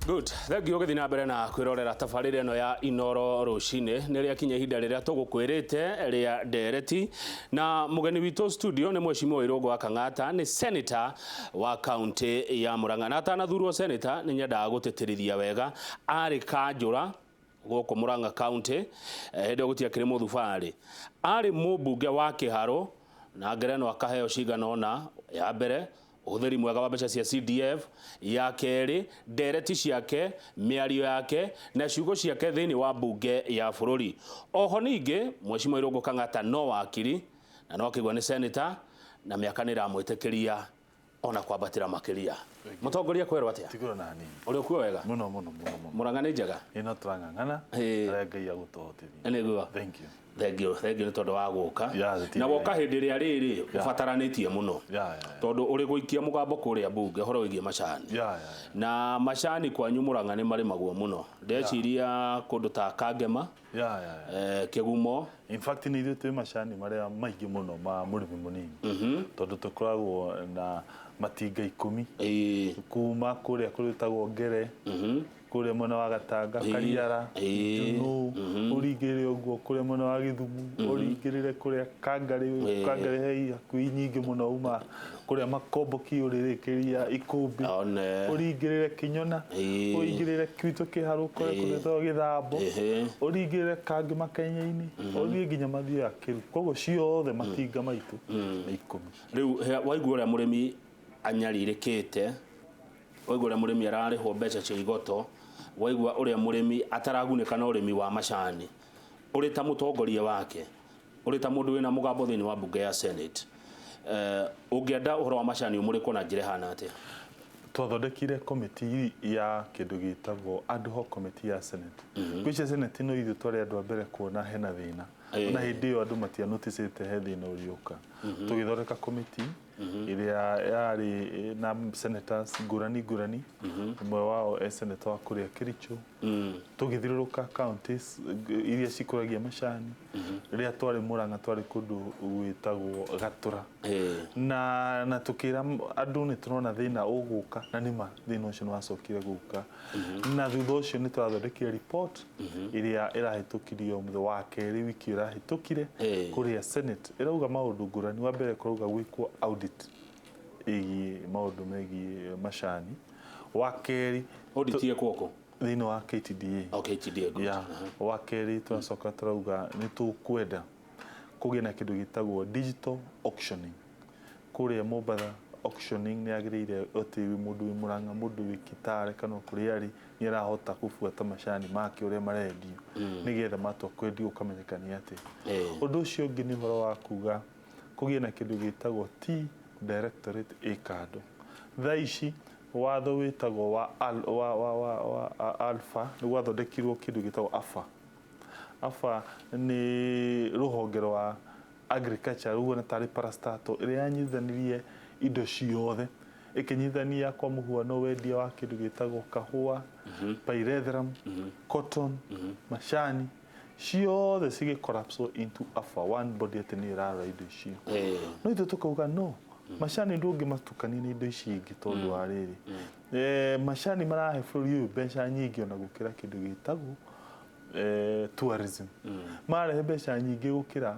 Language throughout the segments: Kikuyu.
Good. Thank you ũgĩthiĩ na mbere na kwĩrorera tabarĩra ĩno ya Inoro rũcinĩ. Nĩ rĩakinya ihinda rĩrĩa tũgũkwĩrĩte rĩa ndereti, na mũgeni witũ studio nĩ Mheshimiwa Irũngũ wa Kang'ata, nĩ senator wa kaunti ya Murang'a. Na atanathurwo senator, nĩ nyendaga gũtĩtĩrithia wega, arĩ kanjũra gũkũ Murang'a county, hĩndĩ ĩyo gũtiakĩrĩ mũthubarĩ. Arĩ mũmbunge wa Kĩharũ na ngerenwa akaheo cigana ũna. Ya mbere, ũhũthĩri mwega wa mbeca cia CDF. Ya kerĩ, ndereti ciake, mĩario yake na ciugo ciake thĩinĩ wa mbunge ya bũrũri. Oho ningĩ, Mheshimiwa Irũngũ Kang'ata no wakiri na no akĩigua nĩ senator na mĩaka nĩ ĩramwĩtĩkĩria ona kwambatĩra makĩria. Mũtongoria, kwerwo atĩa? Tigũrwo na hanini. Ũrĩ ũkuo wega? Mũno mũno mũno mũno. Mũrang'a nĩ njega? Ĩno tũrang'ang'ana. Harĩa Ngai agũtũhotithia. Nĩguo. Thank you. Thank you, thank you nĩ tondũ wa gũka. Na woka hĩndĩ ĩrĩa rĩrĩ ũbataranĩtie mũno. Tondũ ũrĩ gũikia mũgambo kũrĩa mbunge ũhoro wĩgiĩ macani. Na macani kwanyu Mũrang'a nĩ marĩmagwo mũno. Ndeciria kũndũ ta Kangema, Kĩgumo. In fact nĩ ithuĩ twĩ macani marĩa maingĩ mũno ma mũrĩmi mũnini. Tondũ tũkoragwo na matinga 10. Kuma kũrĩa kũrĩtagwo Ngere, kũrĩa mwena wa Gatanga, Kariara, Njunũ, ũringĩrĩre ũguo kũrĩa mwena wa Gĩthumu, ũringĩrĩre kũrĩa Kangarĩ, Kangarĩ he hakuhĩ nyingĩ mũno uma kũrĩa Makomboki ũrĩrĩkĩria Ikũmbĩ, ũringĩrĩre Kĩnyona, ũringĩrĩre Gwitũ Kĩharũ kũrĩa kũrĩtagwo Gĩthambo, ũringĩrĩre Kangĩ Makenya-inĩ, ũthiĩ nginya Mathioya Kĩru. Koguo ciothe matinga maitũ nĩ 10. Rĩu waigua ũrĩa mũrĩmi anyarirĩkĩte, waigua ũrĩa mũrĩmi ararĩhwo mbeca cia igoto, waigua ũrĩa mũrĩmi ataragunĩka na ũrĩmi wa macani, ũrĩ ta mũtongoria wake, ũrĩ ta mũndũ wĩna mũgambo thĩinĩ wa mbunge ya Senate, ũngĩenda ũhoro wa macani ũmũrĩkwo na njĩra ĩhana atĩa? Twathondekire komiti ya kĩndũ gĩtagwo ad hoc committee ya Senate. Ngwĩciria Senate no ithuĩ twarĩ andũ a mbere kuona hena thĩna. Ona hĩndĩ ĩyo andũ matia noticĩte he thĩna ũrĩũka. Tũgĩthondeka komiti ĩrĩa yarĩ na senators ngũrani ngũrani, ũmwe wao e senator wa kũrĩa Kericho. Tũgĩthiũrũrũka counties iria cikũragia macani. Rĩrĩa twarĩ Murang'a twarĩ kũndũ gwĩtagwo Gatũra. Na tũkĩra andũ nĩ tũrona thĩna ũgũka, na nĩma thĩna ũcio nĩ wacokire gũka. Na thutha ũcio nĩ tũrathondekire report ĩrĩa ĩrahĩtũkirio mũthenya wa kerĩ wiki ĩrahĩtũkire kũrĩa Senate. Ĩrauga maũndũ ngũrani. Wa mbere kũrauga gwĩkwo audit ĩgiĩ maũndũ megiĩ macani. Wa kerĩ, Audit ĩkwo kũ? Thĩinĩ wa KTDA. Oh, KTDA, good. Yeah. Wa kerĩ tũracoka tũrauga nĩ tũkwenda kũgĩe na kĩndũ gĩtagwo digital auctioning. Kũrĩa Mombatha auctioning nĩ yagĩrĩire atĩ mũndũ wĩ Murang'a, mũndũ wĩ Kitale kana o kũrĩa arĩ nĩ arahota gũbuata macani make ũrĩa marendio, nĩgetha matua kwendio ũkamenyeka nĩ atĩa. Ũndũ ũcio ũngĩ nĩ ũhoro wa kuga kũgĩe na kĩndũ gĩtagwo Tea Directorate ĩ kando. Thaa ici watho wĩtagwo wa, wa, wa, wa, wa Alpha, nĩ gwathondekirwo kĩndũ gĩtagwo AFA. AFA nĩ rũhonge rwa agriculture, ũguo nĩ tarĩ parastatal ĩrĩa yanyitithanirie indo ciothe, ĩkĩnyitithania kwa mũhuano wendia wa kĩndũ gĩtagwo kahũa, pyrethrum, cotton, macani, ciothe cigĩ collapse into AFA, one body atĩ nĩyo ĩrarora indo icio. No ithuĩ tũkauga no, macani ndũngĩmatukania na indo ici ingĩ tondũ wa rĩrĩ, macani marahe bũrũri ũyũ mbeca nyingĩ ona gũkĩra kĩndũ gĩtagwo tourism. Marehe mbeca nyingĩ gũkĩra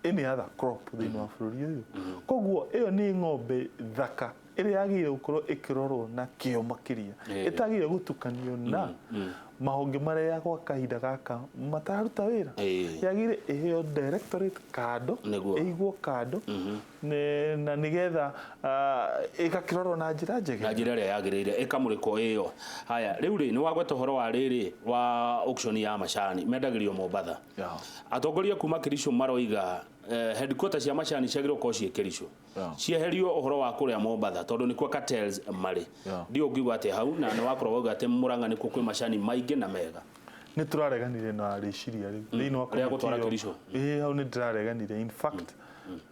any other crop thĩinĩ wa bũrũri ũyũ. Koguo ĩyo nĩ ng'ombe thaka ĩrĩa yagĩrĩire gũkorwo ĩkĩrorwo na kĩo makĩria, ĩtagĩrĩire gũtukanio na mahonge marĩa gwa kahinda gaka matararuta wĩra. Yagĩrĩire ĩheo directorate kando, ĩigwo kando, na nĩgetha ĩgakĩrorwo na njĩra njega, na njĩra ĩrĩa yagĩrĩire, ĩkamũrĩkwo ĩyo. Haya, rĩu rĩ, nĩ wagweta ũhoro wa rĩrĩ wa auction ya macani mendagĩrio Mombatha. Atongoria kuma Kericho maroiga headquarter cia macani ciagĩrĩirwo gũkorwo ciĩ Kericho, cieherio ũhoro wa kũrĩa Mombatha tondũ nĩkuo cartels marĩ. Ndiũ ũngiuga atĩa hau, na nĩ wakorwo wauga atĩ Murang'a nĩkuo kwĩ macani maingĩ na mega? Nĩ tũrareganire na rĩciria rĩu thĩinĩ wa rĩa gũtwara Kericho. Ĩĩ, hau nĩ ndĩrareganire. In fact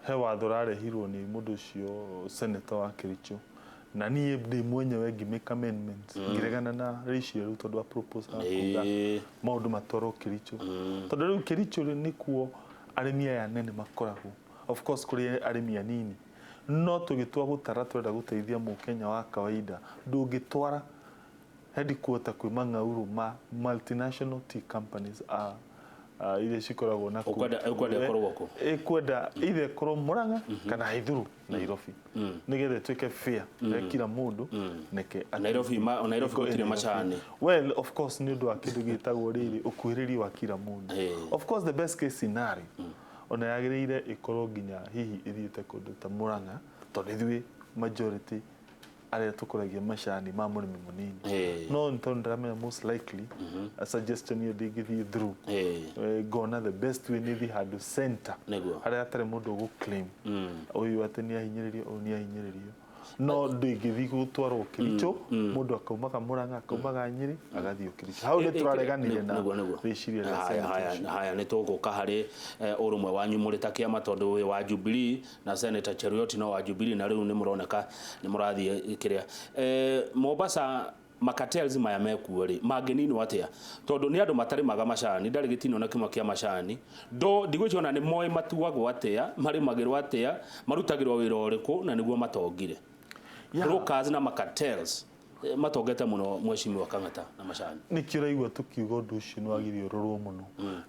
he watho ũrarehirwo nĩ mũndũ ũcio senator wa Kericho, na niĩ ndĩ mwenyewe ngĩ make amendments ngĩregana na rĩciria rĩu tondũ wa propose kuga maũndũ matwarwo Kericho, tondũ rĩu Kericho nĩkuo arĩmi aya anene makoragwo. Of course kũrĩ arĩmi anini, no tũgĩtua gũtara twenda gũteithia mũkenya wa kawaida, ndũngĩtwara Headquarter kwĩ mang'aurũ ma multinational tea companies iria cikoragwo na Ũkwenda ĩkorwo kũ? Ĩkwenda either ĩkorwo Murang'a kana Haithuru Nairobi, nĩgetha ĩtuĩke fair he kila mũndũ neke. Nairobi Nairobi gũtirĩ macani. Well, of course, nĩ ũndũ wa kĩndũ gĩtagwo rĩrĩ ũkuhĩrĩri wa kila mũndũ. Of course, the best case scenario ona yagĩrĩire ĩkorwo nginya hihi ĩthiĩte kũndũ ta Murang'a, tondũ ithuĩ majority arĩa tũkũragia macani ma mũrĩmi mũnini. No nĩ tondũ ndĩramenya most likely a suggestion ĩyo ndĩngĩthiĩ through. Ngona the best way nĩ thiĩ handũ center harĩa hatarĩ mũndũ ũgũ claim ũyũ atĩ nĩ ahinyĩrĩrio, ũyũ nĩ ahinyĩrĩrio. No ndĩngĩthiĩ gũtwarwo Kericho, mũndũ akaumaga Murang'a, akaumaga Nyĩrĩ, agathiĩ Kericho. Hau nĩ tũrareganire na rĩciria rĩa Haya, haya, senator. Haya, nĩ tũgũka harĩ ũrũmwe wanyu mũrĩ ta kĩama, tondũ wĩ wa Jubilee na Senator Cheruiyot no wa Jubilee, na rĩu nĩ mũroneka nĩ mũrathiĩ kĩrĩa Mombasa. Macartels maya mekuo rĩ, mangĩninwo atĩa? Tondũ nĩ andũ matarĩmaga macani, ndarĩ gĩtino na kĩmwe kĩa macani ndo ndigwĩciria ona nĩ moĩ matuagwo atĩa, marĩmagĩrwo atĩa, marutagĩrwo wĩra ũrĩkũ, na nĩguo matongire. Brokers na macartels matongete mũno, mheshimiwa Kang'ata, na macani. Nĩkĩo ũraigua tũkiuga ũndũ ũcio nĩ wagĩrĩire ũrorwo mũno.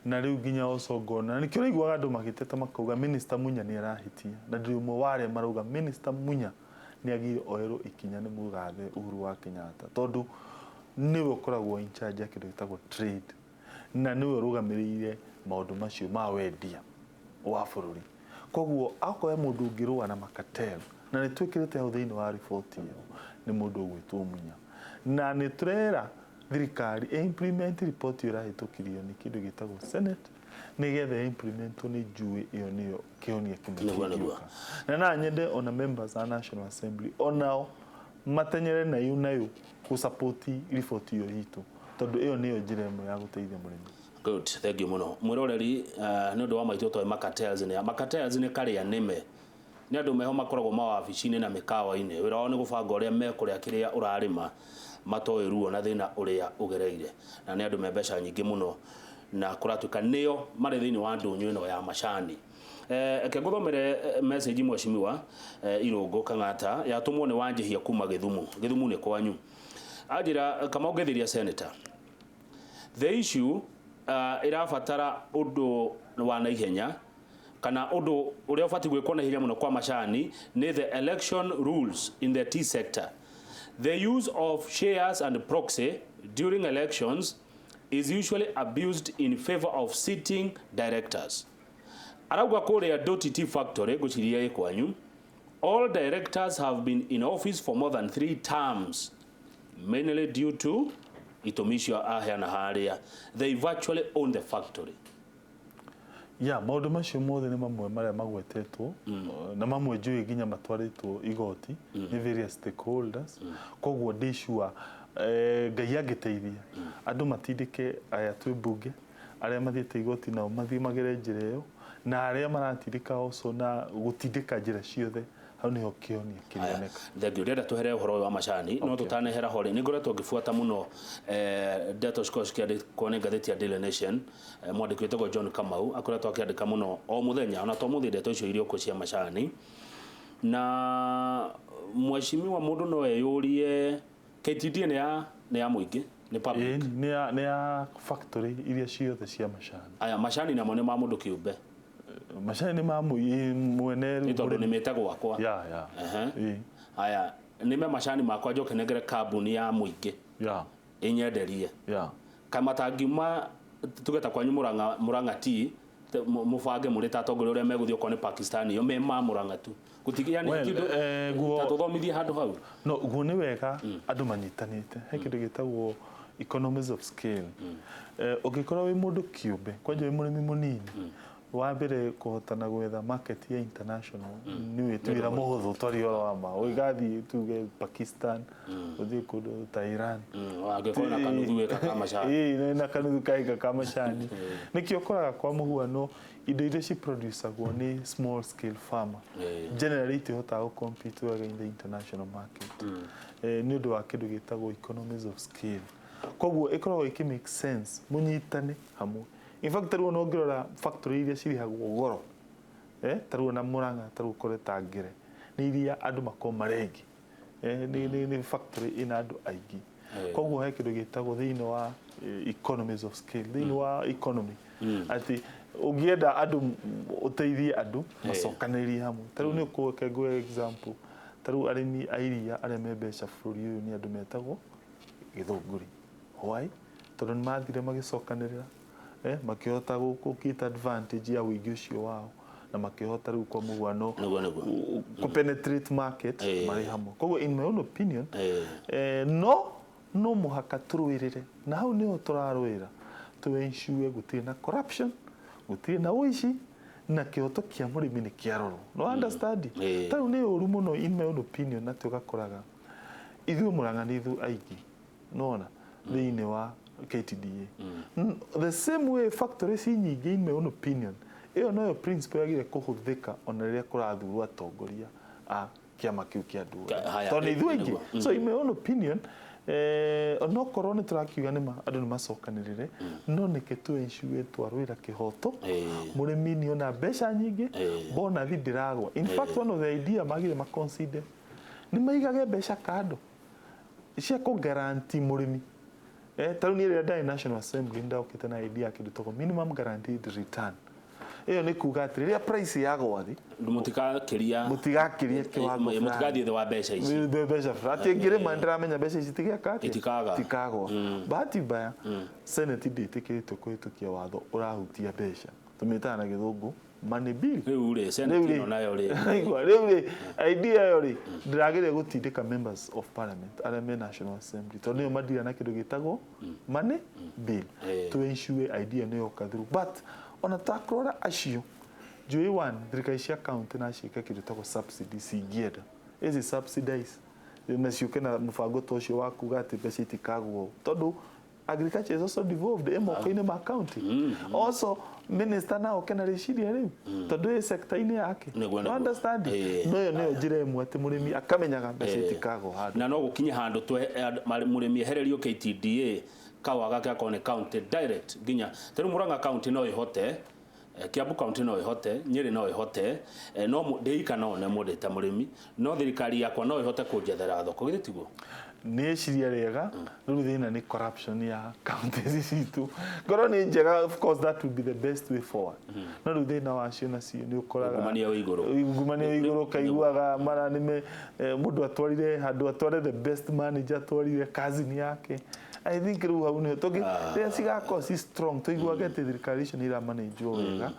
Na rĩu nginya oco ngona nĩkĩo ũraiguaga andũ magĩteta makauga Minister Munya nĩ arahĩtia, na ndĩ ũmwe wa arĩa marauga Minister Munya nĩ agĩrĩire oyerwo ikinya nĩ mũgathe Uhuru wa Kenyatta, tondũ nĩwe ũkoragwo in charge ya kĩndũ gĩtagwo trade na nĩwe ũrũgamĩrĩire maũndũ macio ma wendia wa bũrũri. Koguo akorwo he mũndũ ũngĩrũa na macartel, na nĩ twĩkĩrĩte hau thĩinĩ wa riboti ĩyo, nĩ mũndũ ũgwĩtwo Munya. Na nĩ tũrera thirikari ĩ implement report ĩyo ĩrahĩtũkirio nĩ kĩndũ gĩtagwo Senate, nĩgetha implementwo, nĩ njũĩ ĩyo nĩyo kĩhonia kĩmwe Nĩguo. kĩngĩũka. Na no nyende ona members a National Assembly onao matenyere nayo nayo gũsupport riboti ĩyo itũ, tondũ ĩyo nĩyo njĩra ĩmwe ya gũteithia mũrĩmi. Good, thank you mũno, mwĩroreri. Nĩ ũndũ wa maitũ toĩ macartels nĩ macartels nĩ karĩa nĩme nĩ andũ meho makoragwo mawabici-inĩ na mĩkawa-inĩ. Wĩra wao nĩ gũbanga ũrĩa mekũrĩa kĩrĩa ũrarĩma, matoĩ ruo na thĩna ũrĩa ũgereire, na nĩ andũ me mbeca nyingĩ mũno, na kũratuĩka nĩo marĩ thĩinĩ wa ndũnyũ ĩno ya macani. Reke ngũthomere message, mheshimiwa Irũngũ Kang'ata, yatũmwo nĩ Wanjihia kuma Gĩthumo. Gĩthumo nĩ kwanyu. Anjĩra kama ũngĩthĩria senator, the issue ĩrabatara ũndũ wa naihenya, kana ũndũ ũrĩa ũbatiĩ gwĩkwo na ihenya mũno kwa macani nĩ the election rules in the tea sector. The use of shares and proxy during elections is usually abused in favor of sitting directors. Arauga kũrĩa Doti Tea Factory, ngwĩciria ĩ kwanyu, all directors have been in office for more than three terms, mainly due to itũmi icio aheana harĩa. They virtually own the factory. Ya, maũndũ macio mothe nĩ mamwe marĩa magwetetwo, na mamwe njũĩ nginya matwarĩtwo igoti nĩ various stakeholders. Koguo ndĩ sure Ngai angĩteithia andũ matindĩke aya twĩ mbunge, arĩa mathiĩte igoti nao mathiĩ magere njĩra ĩyo, na arĩa maratindĩka also na gũtindĩka njĩra ciothe, hau nĩho kĩhonia kĩrĩoneka. Thank you. Ndĩrenda twehere ũhoro ũyũ wa macani, no tũtanehera ho rĩ, nĩ ngoretwo ngĩbuata mũno ndeto cikorwo cikĩandĩkwo nĩ ngathĩti ya Daily Nation. Mwandĩki wĩtagwo John Kamau akoretwo akĩandĩka mũno o mũthenya, ona to mũthĩ, ndeto icio iria kuo cia macani. Na mheshimiwa, mũndũ no eyũrie, KTDA nĩ ya mũingĩ, nĩ public? Ĩĩ, nĩ ya factory iria ciothe cia macani. Aya macani namo nĩ ma mũndũ kĩũmbe? Macani nĩ ma mwene nĩ rĩu tondũ mũrĩmi. Nĩ mĩte gwakwa. Ya. Ehe. Aya, nĩme macani makwa, njoke nengere kambuni ya mũingĩ ĩnyenderie? Kamatangiuma tuge ta kwanyu Murang'a, Murang'a Tea, mũbange mũrĩ ta atongoria ũrĩa megũthiĩ, okorwo nĩ Pakistan yo me ma Murang'a tu gũtigĩ yani Well, kĩndũ ta tũthomithie handũ hau. No guo nĩ wega andũ manyitanĩte he kĩndũ gĩtagwo economies of scale. Ũngĩkorwo wĩ mũndũ kĩũmbe, kwanja wĩ mũrĩmi mũnini, wa mbere kũhotana gwetha market ya international nĩ wĩtuĩra mũhũthũ, twaria ũhoro wa ma, ũgathiĩ tuge Pakistan, ũthiĩ kũndũ ta Iran. Angĩkorwo na kanuthu wĩka ka macani. Ĩĩ, na kanuthu kaĩka ka macani. Nĩkĩo ũkoraga kwa mũhuano indo iria ciproducagwo nĩ small scale farmer generally itihotaga gũ compete wega in the international market, nĩ ũndũ wa kĩndũ gĩtagwo economies of scale. Koguo ĩkoragwo ĩkĩ make sense mũnyitane hamwe. In fact, tarĩu ona ũngĩrora factory iria cirĩhagwo goro, tarĩu ona Murang'a, tarĩu ũkore ta Ngere, nĩ iria andũ makoragwo marĩ aingĩ. Nĩ factory ĩna andũ aingĩ. Koguo he kĩndũ gĩtagwo thĩinĩ wa economies of scale, thĩinĩ wa economy, atĩ ũngĩenda andũ ũteithie andũ macokanĩrĩrie hamwe. Ta rĩu nĩ ũkũreke ngũhe example, ta rĩu arĩmi a iria arĩa me mbeca bũrũri ũyũ nĩ andũ metagwo Gĩthũngũri. Why? Tondũ nĩ mathire magĩcokanĩrĩra, makĩhota gũ get advantage ya ũingĩ ũcio wao, na makĩhota rĩu kwa mũhuano Nĩguo, nĩguo. Kũ penetrate market marĩ hamwe. Koguo in my own opinion, no mũhaka tũrũĩrĩre, na hau nĩho tũrarũĩra, tũ ensure gũtirĩ na corruption, gũtirĩ na ũici, na kĩhoto kĩa mũrĩmi nĩ kĩarorwo. No understand? Ta rĩu nĩ ũru mũno in my own opinion atĩ ũgakoraga ithuĩ Murang'a nĩ ithuĩ aingĩ nona thĩinĩ wa KTDA. The same way factory ci nyingĩ, in my own opinion ĩyo noyo principle yagĩrĩire kũhũthĩka ona rĩrĩa kũrathurwo atongoria a kĩama kĩu kĩa andũ othe. Haya, Tondũ nĩ ithuĩ aingĩ. Nĩguo. So in my own opinion, onokorwo nĩ tũrakiuga nĩma andũ nĩ macokanĩrĩre, no nĩke tũ ensure twarũĩra kĩhoto, mũrĩmi nĩ ona mbeca nyingĩ, bonathi ndĩragwa. In fact, one of the idea magire maconsider nĩ maigage mbeca kando cia kũ guarantee mũrĩmi. Ta rĩu niĩ rĩrĩa ndarĩ National Assembly nĩndokĩte na idea ya kĩndũ tagwo minimum guaranteed return. Ĩyo nĩ kuga atĩ rĩrĩa price yagwa thĩ, Mũtigakĩria mũtigakĩrie kĩwango fulani. Mũtigathiĩ thĩ wa mbeca ici. Mbeca fulani. Atĩ ngĩrĩma nĩndĩramenya mbeca ici tigeka atĩa? Itikaga. Itikagwa. Bahati mbaya, Senate ndĩtĩkĩrĩtio kũhĩtũkia watho ũrahutia mbeca, tũmĩtaga na Gĩthũngũ money bill. Rĩu rĩ, Senate Rĩu rĩ, ĩno nayo rĩ, Aigua, rĩu rĩ, idea ĩyo rĩ ndĩragĩrĩire gũtindĩka members of parliament arĩa me National Assembly, tondũ nĩo mandira na kĩndũ gĩtagwo money bill, to ensure idea nĩ yoka through. But ona takũrora acio njũĩ one, thirikari cia county na ciĩke kĩndũ gĩtagwo subsidy cingĩenda ici subsidize na ciũke na mũbango ta ũcio wa kuga atĩ mbeca itikagwo, tondũ agriculture is also devolved, ĩ moko-inĩ ma county. Also minister na oke na rĩciria rĩu tondũ ĩ sector-inĩ yake. Nĩguo, No nĩguo. understand? No ĩyo nĩyo njĩra ĩmwe atĩ mũrĩmi akamenyaga mbeca itikagwo handũ. Na no gũkinye handũ mũrĩmi ehererio KTDA, kawa gake akorwo nĩ county direct, nginya ta rĩu Murang'a county no ĩhote, Kiambu county no ĩhote, Nyĩrĩ no ĩhote, no ndĩika no nemwo ndĩ ta mũrĩmi, no thirikari yakwa no ĩhote kũnjethera thoko, githĩ tiguo? Nĩ iciria rĩega. Rĩu thĩna nĩ corruption ya counties citũ. Ngorwo nĩ njega, of course that would be the best way forward, no rĩu thĩna wacio nacio nĩ ũkoraga Ungumania wĩ igũrũ. Ungumania wĩ igũrũ, ũkaiguaga mara nĩme mũndũ atwarire handũ atware the best manager, atwarire cousin yake. I think rĩu hau nĩho tũngĩ rĩrĩa cigakorwo ci strong, tũiguage atĩ thirikari icio nĩ iramanĩnjwo wega,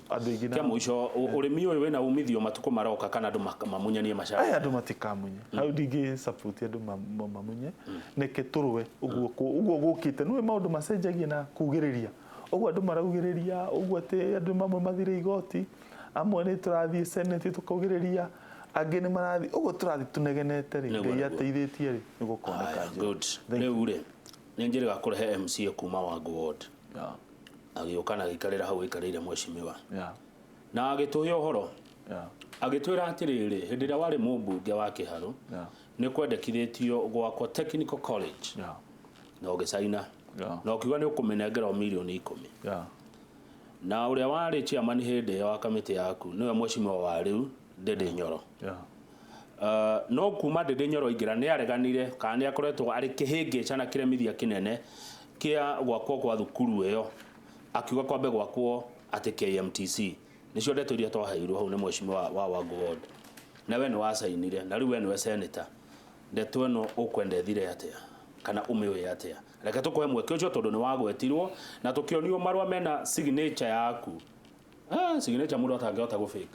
andũ aingĩ Kĩa mũico, ũrĩmi ũyũ wĩna umithio matukũ maroka kana andũ mamunyanie macani? Aya, andũ matikamunye. Hau ndingĩ support andũ mamunye. Neke tũrũe ũguo ũguo gũkĩte. Nĩũĩ maũndũ macenjagia na kugĩrĩria ũguo andũ maraugĩrĩria ũguo, atĩ andũ mamwe mathire igoti, amwe nĩ tũrathiĩ Senate tũkaugĩrĩria, angĩ nĩ marathiĩ ũguo, tũrathiĩ tũnegenete rĩ. Nĩguo, Ngai nĩguo. ateithĩtie rĩ, nĩ gũkoneka Aya, njĩra. good. Thank you. Rĩu rĩ, nĩ njĩrĩga kũrehe MCA kuma Wangu ward, agĩũka na agĩikarĩra hau aikarĩire mheshimiwa, na agĩtũhe ũhoro, agĩtwĩra atĩrĩrĩ, hĩndĩ ĩrĩa warĩ mũmbunge wa Kĩharũ, nĩ kwendekithĩtio gwakwo technical college, na ũgĩcaina, na ũkiuga nĩ ũkũmĩnengera o mirioni 10, na ũrĩa warĩ chairman hĩndĩ ĩyo wa kamĩtĩ yaku nĩwe mheshimiwa wa rĩu Ndĩndĩ Nyoro. No kuma Ndĩndĩ Nyoro ingĩra nĩ areganire kana nĩ akoretwo arĩ kĩhĩngĩca na kĩremithia kĩnene kĩa gwakwo kwa thukuru ĩyo, akiuga kwambe gwakwo atĩ KMTC. Nĩcio ndeto iria twaheirwo hau nĩ mheshimiwa wa Wangu ward, na we nĩ wacainire, na rĩu we nĩwe senator. Ndeto ĩno ũkwenda ĩthire atĩa kana ũmĩũĩ atĩa? Reke tũkũhe mweke ũcio tondũ nĩ wagwetirwo na tũkĩonio marũa mena signature yaku, signature mũndũ atangĩhota gũfake.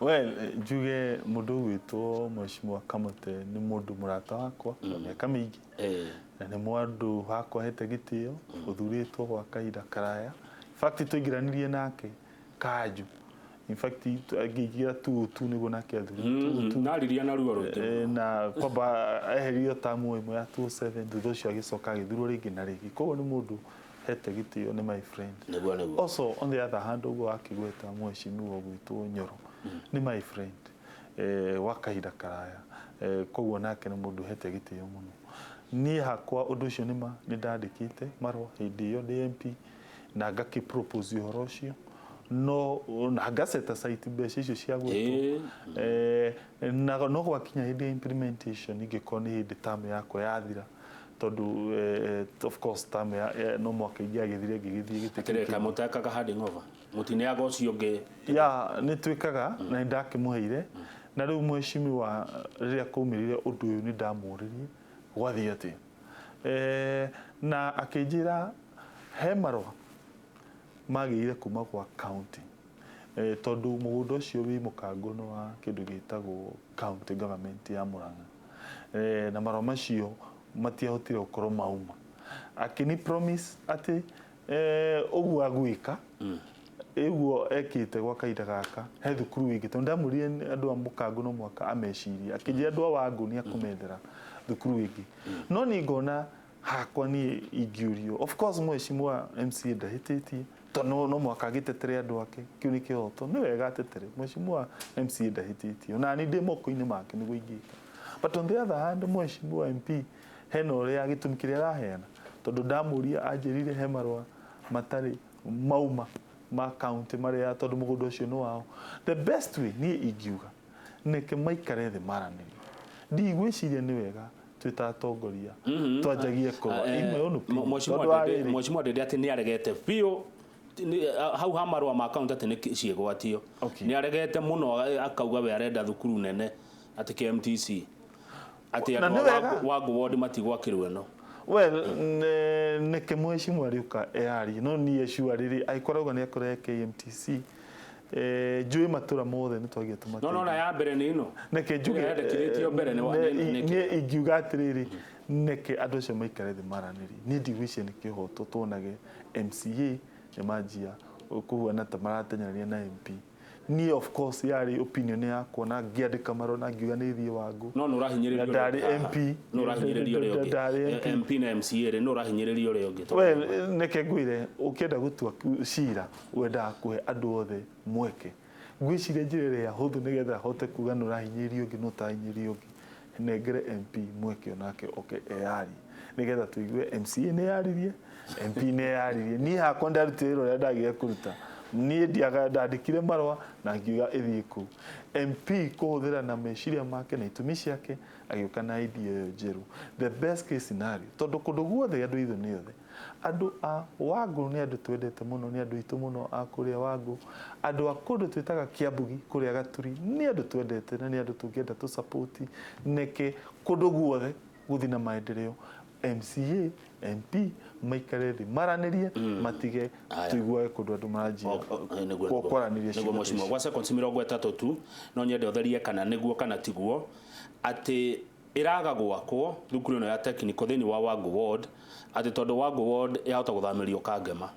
Well, njuge mũndũ ũgwĩtwo Mheshimiwa Kamũte nĩ mũndũ mũrata wakwa kwa mĩaka mĩingĩ, na nĩ mũndũ wakwa hete gĩtĩo, ũthurĩtwo gwa kahinda karaya. In fact, twaingĩranirie nake kanju, in fact angĩingĩra tu tu nĩguo nake athurĩtwo tu. Nariria na ruo rũingĩ. Na kwamba eherio tamu ĩmwe ya 27, thutha ũcio agĩcoka agĩthurwo rĩngĩ na rĩngĩ. Koguo nĩ mũndũ hete gĩtĩo, nĩ my friend. Nĩguo, nĩguo. Also, on the other hand, ũguo wakĩgweta mheshimiwa ũgwĩtwo Nyoro nĩ my friend wa kahinda karaya, koguo nake nĩ mũndũ hete gĩtĩo mũno. Niĩ hakwa ũndũ ũcio nĩma nĩ ndandĩkĩte marũa hĩndĩ ĩyo ndĩ MP na ngakĩ propose ũhoro ũcio. No na ngaset aside mbeca icio cia gwĩtwo. Na no gwakinya hĩndĩ ya implementation, ingĩkorwo nĩ hĩndĩ term yakwa yathira, tondũ of course term ya no mwaka ingĩagĩthire ngĩgĩthiĩ gĩtĩ Atĩrĩ, kĩu kĩngĩ. Kamũtekaga handing over, mũtineaga ũcio ũngĩ? Ya, nĩ twĩkaga na nĩ ndakĩmũheire. Na rĩu mheshimiwa, rĩrĩa kwaumĩrire ũndũ ũyũ, nĩ ndamũririe gwathiĩ atĩa, na akĩnjĩra he marũa magĩire kuma gwa county, tondũ mũgũnda ũcio wĩ mũkango nĩ wa kĩndũ gĩtagwo county government ya Murang'a, na marũa macio matiahotire gũkorwo mauma. Akĩni promise atĩ ũguo agwĩka, ũguo ekĩte gwa kahinda gaka, he thukuru ĩngĩ, tondũ ndamũrire andũ a mũkango no mwaka amecirie, akĩnjĩra andũ a Wangũ nĩ akũmethera thukuru ĩngĩ. No niĩ ngona hakwa, niĩ ingĩũrio, of course mheshimiwa MCA ndahĩtĩtie, tondũ no mwaka agĩtetere andũ ake, kĩu nĩ kĩhoto, nĩ wega atetere. Mheshimiwa MCA ndahĩtĩtie, ona ni ndĩ moko-inĩ make nĩguo ingĩka. But on the other hand, mheshimiwa MP hena ũrĩa gĩtũmi kĩrĩa araheana, tondũ ndamũria anjĩrire he marũa matarĩ mauma ma county marĩa, tondũ mũgũnda ũcio nĩ wao. The best way niĩ ingiuga, nĩke maikare thĩ maranĩrie. Ndigwĩciria nĩ wega twĩ ta atongoria twanjagie kũrũa. In my own opinion. Mheshimiwa Tondũ wa Ndindi, rĩrĩ, Mheshimiwa Ndindi atĩ nĩ aregete biũ hau ha marũa ma kaunti atĩ nĩ ciĩgwatio. Nĩ aregete mũno, akauga we arenda thukuru nene atĩ KMTC, atĩ Na andũ nĩ a wega. Wangũ ward matigwakĩrwo ĩno. Well, nĩke mheshimiwa arĩũka earie, no niĩ sure rĩrĩ angĩkorwo nĩ akũrehe KMTC, njũĩ matũra mothe nĩ twagia No no na ya mbere nĩ ĩno neke njuge. Ĩrĩa yendekithĩtio mbere nĩ Niĩ ingiuga atĩrĩrĩ, neke andũ acio maikare thĩ maranĩrie. Niĩ ndigwĩciria nĩ kĩhoto tuonage MCA nĩ manjia kũhuana ta marateng'erania na MP. Niĩ of course yarĩ opinion yakwa, na ngĩandĩka marũa na ngiuga nĩ thiĩ Wangũ. No nĩ ũrahinyĩrĩrio Na ũrĩa ndarĩ ũngĩ haha. MP. No ũrahinyĩrĩrio ũrĩa ũngĩ. Ndarĩ MP. MP na MCA rĩ, no ũrahinyĩrĩrio ũrĩa ũngĩ. Well, neke ngwĩre, ũkĩenda gũtua cira wendaga kũhe andũ othe mweke. Ngwĩciria njĩra ĩrĩa hũthũ nĩgetha hote kuga nĩ ũrahinyĩrĩria ũngĩ, no ũtarahinyĩrĩria ũngĩ, nengere MP mweke onake oke eyarie, nĩgetha tũigue MCA nĩ yaririe, MP nĩ yaririe. Niĩ hakwa ndarutire wĩra ũrĩa ndagire kũruta. Niĩ ndiaga ndandĩkire marũa na ngiuga ĩthiĩ kũu. MP kũhũthĩra na meciria make na itũmi ciake agĩũka na idea ĩyo njerũ. The best case scenario, tondũ kũndũ guothe andũ aitũ nĩ othe, andũ a Wangũ nĩ andũ twendete mũno, nĩ andũ aitũ mũno a kũrĩa Wangũ. Andũ a kũndũ twĩtaga Kĩambugi kũrĩa Gaturi nĩ andũ twendete na nĩ andũ tũngĩenda tũ support. Neke kũndũ guothe gũthiĩ na maendeleo, MCA, MP maikare thĩ maranĩrie, matige Aya. tũiguage kũndũ andũ maranjia kwaranĩria Nĩguo ciugo ta mheshimiwa icio. Gwa seconds 30 tu, no nyende ũtherie kana nĩguo kana tiguo, atĩ ĩraga gwakwo thukuru ĩno ya technical thĩinĩ wa Wangũ ward, atĩ tondũ Wangũ ward yahota gũthamĩrio Kangema,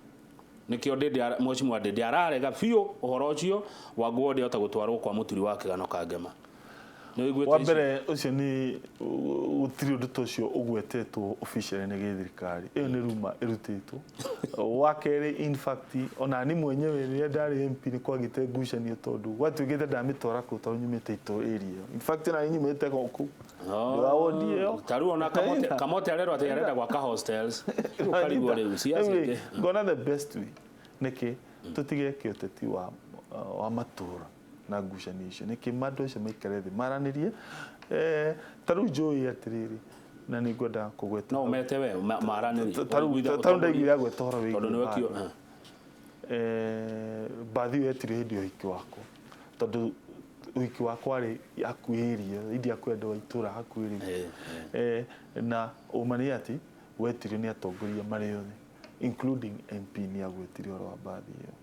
nĩkĩo Ndindi mheshimiwa Ndindi ararega biũ ũhoro ũcio. Wangũ ward yahota gũtwarwo kwa mũturi wa kĩgano Kangema. Nĩ ũiguĩte Wa icio? mbere, ũcio nĩ gũtirĩ ũndũ ta ũcio ũgwetetwo officially nĩ gĩthirikari. Ĩyo nĩ ruma ĩrutĩtwo. Wa kerĩ, in fact ona ni mwenyewe rĩrĩa ndarĩ MP nĩ kwagĩte ngucanio, tondũ gwatuĩkĩte ndamĩtwara kũu tondũ nyumĩte ito area ĩyo. In fact ona niĩ nyumĩte kũu. Oh. Ndĩ wa ward ĩyo. Ta rĩu ona Kamote arerwo atĩ arenda gwaka hostels. Rĩu ũkarigwo rĩu ciaca Anyway, ingĩ. ngona the best way nĩkĩ tũtige kĩũteti wa matũra na ngucanio icio, nĩkĩ andũ acio maikare thĩ maranĩrie. Ta rĩu njũĩ atĩrĩrĩ, na nĩ ngwenda kũgweta No ũmete we maranĩrie. Ta rĩu ndaiguire agweta ũhoro Tondũ wĩgiĩ nĩwe kio mbathi. Mbathi ĩyo yetirio hĩndĩ ya ũhiki wakwa, tondũ ũhiki wakwa rĩ hakuhĩrĩrie india kwĩ andũ a itũra hakuhĩrĩrie. Na ũma nĩ atĩ wetirio nĩ atongoria marĩ othe, including MP nĩ agwetire ũhoro wa mbathi ĩyo.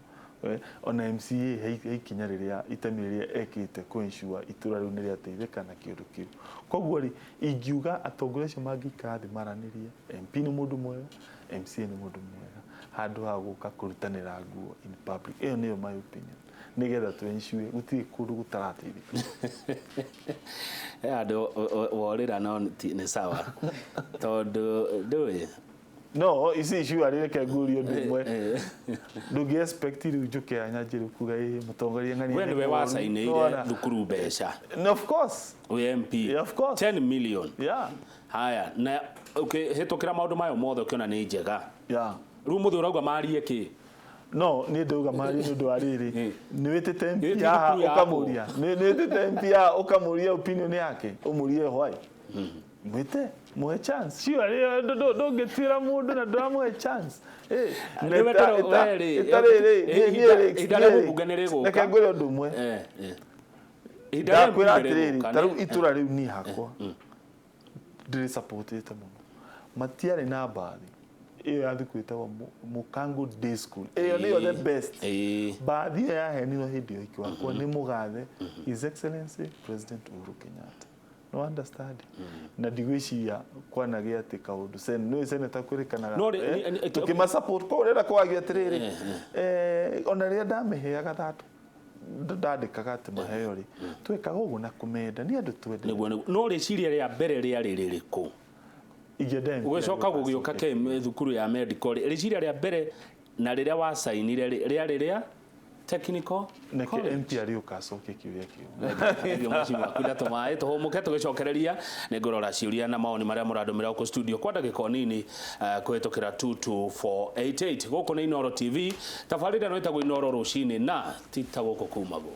Ona MCA he ikinya rĩrĩa itemi rĩrĩa ekĩte kũ ensure itũra rĩu nĩ rĩateithĩka na kĩũndũ kĩu. Koguo rĩ, ingiuga atongoria acio mangĩikara thĩ maranĩrie, MP nĩ mũndũ mwega, MCA nĩ mũndũ mwega, handũ ha gũka kũrutanĩra nguo in public. Ĩyo nĩyo my opinion, nĩgetha tũ ensure gũtirĩ kũndũ gũtarateithĩka. He handũ worĩra, no nĩ sawa tondũ ndũĩ. No ici icua rĩ, reke ngurie ũndũ ũmwe. Ndũngĩ expect rĩu njũke anya njĩrĩ kuga ĩ mũtongoria ng'ania We nĩ nĩwe mũũru. wacainĩire Nĩwona? thukuru mbeca. No, of course. Wĩ MP. Yeah, of course. 10 million. Haya, na ũkĩhĩtũkĩra maũndũ mayo mothe ũkĩona nĩ njega, rĩu mũthĩ ũrauga marie kĩ? No niĩ ndauga marie nĩ ũndũ wa rĩrĩ, nĩ wĩtĩte MP Nĩ haha thukuru yaku. ũkamũria, nĩ wĩtĩte MP haha ũkamũria opinion yake, ũmũrie why. Mwĩte mũhe chance, sure, ndũngĩtuĩra mũndũ na ndũramũhe chance. Eh, na Nĩ wetero- we rĩ, ĩtarĩ rĩ, niĩ rĩ, ihinda rĩa mũmbunge nĩ rĩgũka. Reke ngwĩre ũndũ ũmwe. Ihinda rĩa Ndakwĩra mbunge atĩrĩrĩ, rĩgũka, ta rĩu itũra rĩu niĩ hakwa ndĩrĩ supportĩte mũno, matiarĩ na mbathi ĩyo ya thukuru ĩtagwo Mũkango Day School, ĩyo nĩyo the best. Mbathi ĩyo yaheanirwo hĩndĩ ya ũhiki wakwa nĩ mũgathe His Excellency President Uhuru Kenyatta, no understand? Na ndigwĩciria kwanagĩa atĩ kaũndũ sen nĩ senator kwĩrĩkanaga No, tũkĩma support koguo rĩrĩa kwagio atĩrĩrĩ, ona rĩrĩa ndamĩheaga thatũ ndandĩkaga atĩ maheo rĩ, twekaga ũguo na kũmenda, nĩ andũ twendete. Nĩguo nĩguo, no rĩciria rĩa mbere rĩarĩ rĩrĩkũ? Ingĩenda MP ũgĩcoka arĩũka gũgĩũka acoke. ke thukuru ya medical rĩ, rĩciria rĩa mbere na rĩrĩa wacainire rĩ, rĩarĩ rĩa technical Neke college? MP arĩũka acoke kĩũria kĩu. Ndio mheshimiwa kwenda tũmaĩ tũhũmũke, tũgĩcokereria nĩ ngũrora ciũria na maoni marĩa mũrandũmĩra gũkũ studio kwa ndagĩka o nini, kũhĩtũkĩra 22488. Gũkũ nĩ Inooro TV, tabarĩra ĩno ĩtagwo Inooro Rũcinĩ na ti ta gũkũ kumagwo.